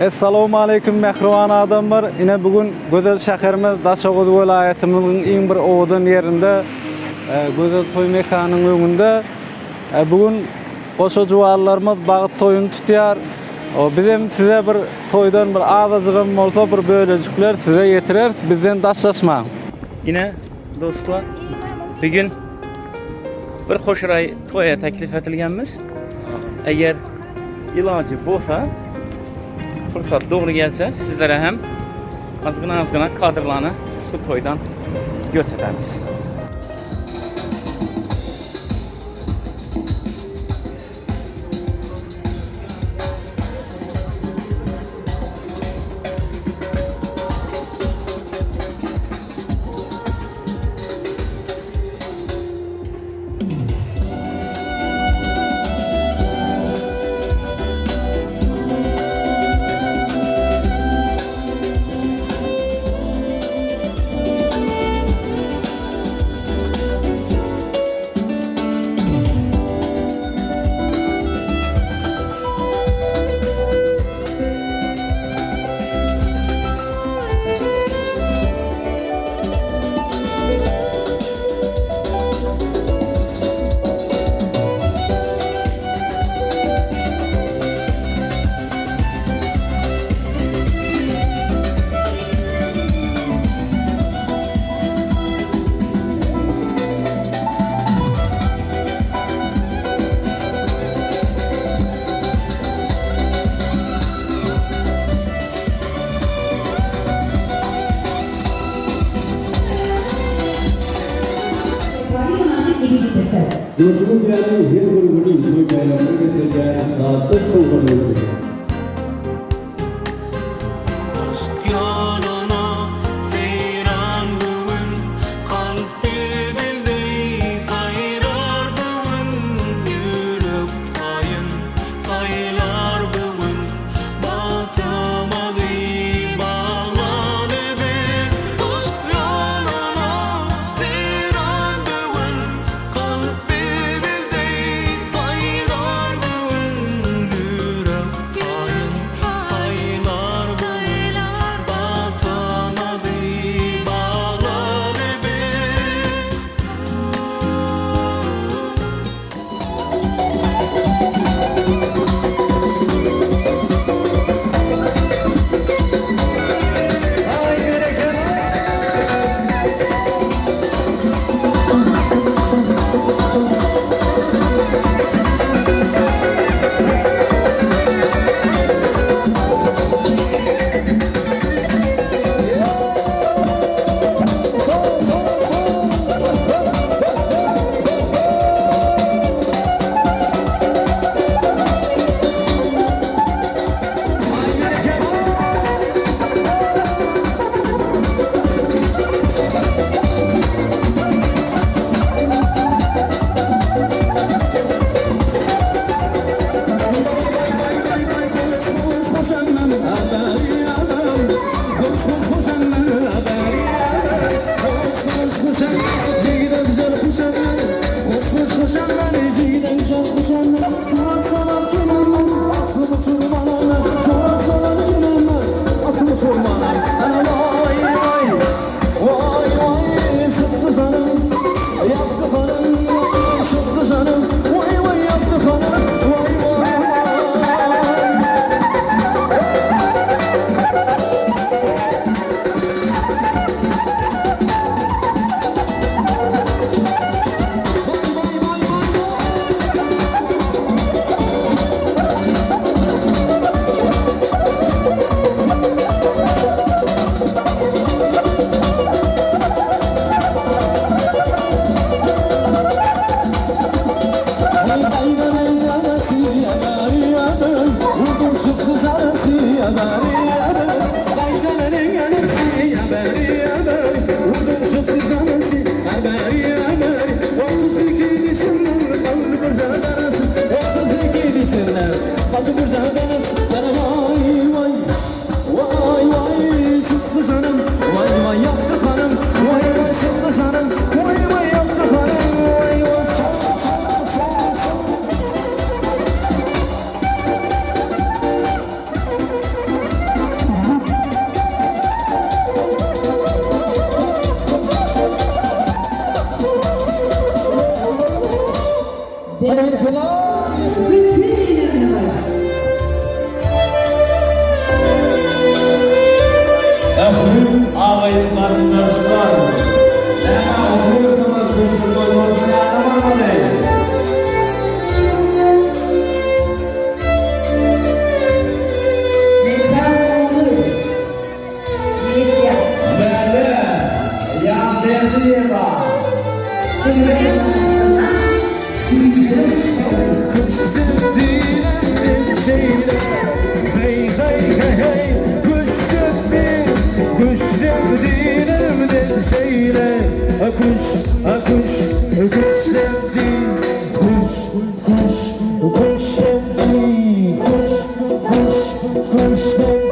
Essalawmaleýkim mähriban adamlar! Ine bu gün gözel şäherimiz Daşoguz welaýatymyzyň iň bir owadan ýerinde gözel toý mekanynyň öňünde bu gün goşa juwanlarymyz bagt toýuny tutýar. Bizem size bir toýdan bir azajygam bolsa bir bölejikler size ýetireris. Bizden daşlaşmaň. Ine dostlar bu gün bir hoşraý toýa teklif etilgenmiz. Eger ilajy bolsa pursat dogry gelse sizlere hem azgina azgina kadrlarny şu toýdan görsetemiz. Durşumyz ýaly her bir güni toý-baýramlar getirýär, şatlyk-şowhunly geçirýär. Yşk ýoluna seýran bu gün, Kalp bilbil deý saýrar bu gün, Ýürek taýyn saýlar bu gün, Bagtymyzy baglaly biz. Yşk ýoluna seýran bu gün, Kalp bilbil deý saýrar bu gün, Ýürek taýyn saýlar bu gün, Bagtymyzy baglaly biz. Bütün äleme bar. Ähli agaýyn-garyndaşlar, näme otyrsyňyz, köşgü toýlaryň ýanyna barmaly. Mekan olur. Medya. Mäne Ýanberdiýewa. Sürücüler arasında sürücüler Kuş, kuş, kuş, kuş, kuş, kuş, kuş.